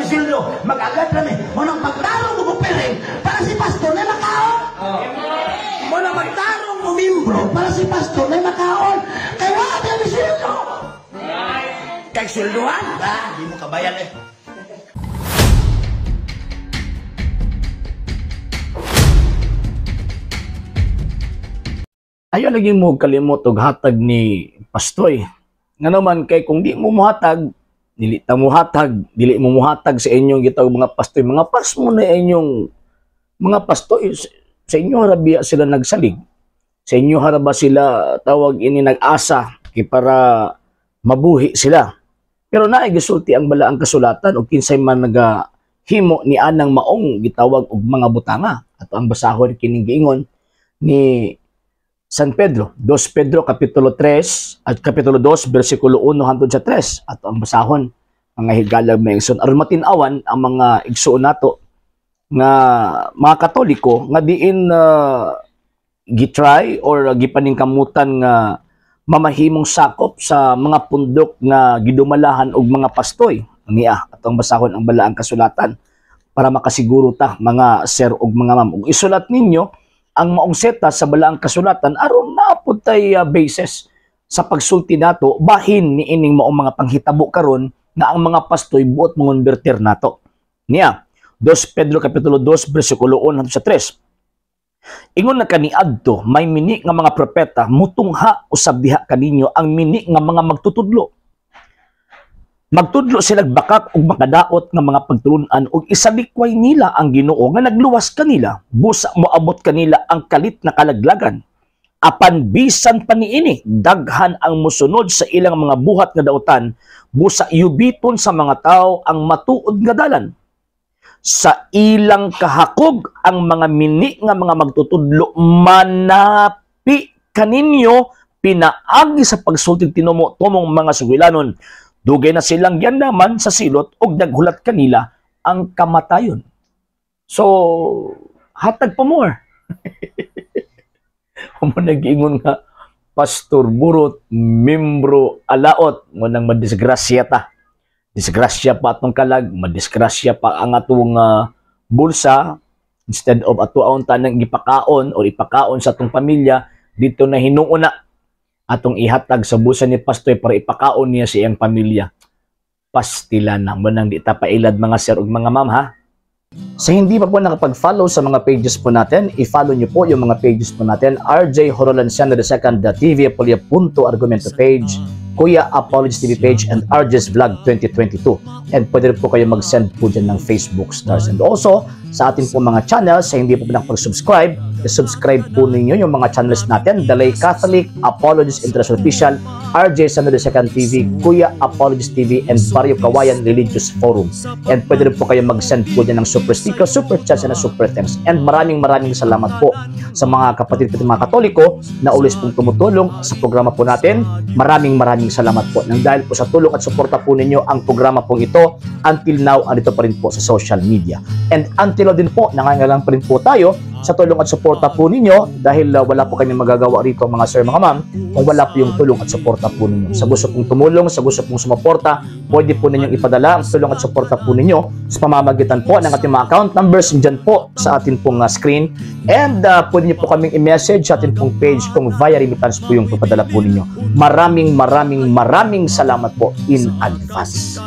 sweldo, mag-agad rami. Mao nang magtarong mo offering para si pastor na makaon. Mao nang magtarong mo membro para si pastor na makaon. Kay wala tayo sweldo. Kay sweldohan, ah, di mo kabayan eh. Ayaw lagi mo kalimot og hatag ni Pastoy. Nga naman kay kung di mo muhatag, dili ta muhatag, dili mo muhatag sa inyong gitawag mga pastoy, mga pasmo na inyong mga pastoy, sa inyo harabiya sila nagsalig. Sa inyo haraba sila tawag ini nag-asa kay para mabuhi sila. Pero naay gisulti ang balaang kasulatan og kinsay man nagahimo ni anang maong gitawag og mga butanga. Ato ang basahon kining giingon ni San Pedro, 2 Pedro Kapitulo 3 at Kapitulo 2 versikulo 1 hangtod sa 3. Ato ang basahon mga higalag mga igsoon aron matin-awan ang mga igsoon nato nga mga Katoliko nga diin gitry or gipaningkamutan nga mamahimong sakop sa mga pundok nga gidumalahan og mga pastoy. Niya atong basahon ang balaang kasulatan para makasiguro ta mga sir ug mga ma'am. Ug isulat ninyo ang maong seta sa balaang kasulatan aron naapod tay basis sa pagsulti nato bahin ni ining maong mga panghitabo karon nga ang mga pastoy buot mangonbertir nato. Niya 2 Pedro Kapitulo 2 versikulo 1 hangtod sa 3. Ingon na kaniadto may mini nga mga propeta mutungha usab diha kaninyo ang mini nga mga magtutudlo. Magtudlo sila bakak ug makadaot nga mga pagtulun-an ug isalikway nila ang Ginoo nga nagluwas kanila, busa moabot kanila ang kalit na kalaglagan. Apan bisan pa niini daghan ang mosunod sa ilang mga buhat nga dautan, busa yubiton sa mga tao ang matuod nga dalan. Sa ilang kahakog ang mga mini nga mga magtutudlo manapi kaninyo pinaagi sa pagsultig tinumo tumong mga sugilanon. Dugay na silang giandaman sa silot og naghulat kanila ang kamatayon. So, hatag pa more. Humo nag-ingon nga, Pastor Burot, membro alaot, mo nang madisgrasya ta. Disgrasya pa atong kalag, madisgrasya pa ang atong bulsa. Instead of ato aon tanang gipakaon o ipakaon sa atong pamilya, dito na hinuuna atong ihatag sa bulsa ni Pastoy para ipakaon niya sa iyang pamilya. Pastila na mo nang di ta pailad mga sir ug mga ma'am ha. Sa hindi pa po nakapag-follow sa mga pages po natin, i-follow niyo po yung mga pages po natin, RJ Horolanciano II, TV Apolia Punto Argumento page, Kuya Apologies TV page, and RJ's Vlog 2022. And pwede rin po kayo mag-send po dyan ng Facebook stars. And also, sa atin po mga channels, sa hindi po nakapag-subscribe, i-subscribe po ninyo yung mga channels natin, The Lay Catholic, Apologies International Official, RJ Sano II TV, Kuya Apologies TV, and Barrio Kawayan Religious Forum. And pwede rin po kayo mag-send po dyan ng super sticker, super chats, and super thanks. And maraming maraming salamat po sa mga kapatid po mga Katoliko na always pong tumutulong sa programa po natin. Maraming maraming salamat po. Nang dahil po sa tulong at suporta po ninyo ang programa pong ito, until now, andito pa rin po sa social media. And until now din po, nangangailangan pa rin po tayo sa tulong at suporta po ninyo dahil wala po kami magagawa rito mga sir, mga ma'am, kung wala po yung tulong at suporta po ninyo. Sa gusto pong tumulong, sa gusto pong sumuporta, pwede po ninyong ipadala ang tulong at suporta po ninyo sa pamamagitan po ng ating mga account numbers dyan po sa atin pong screen. And pwede niyo po kaming i-message sa atin pong page kung via remittance po yung papadala po ninyo. Maraming maraming maraming salamat po in advance.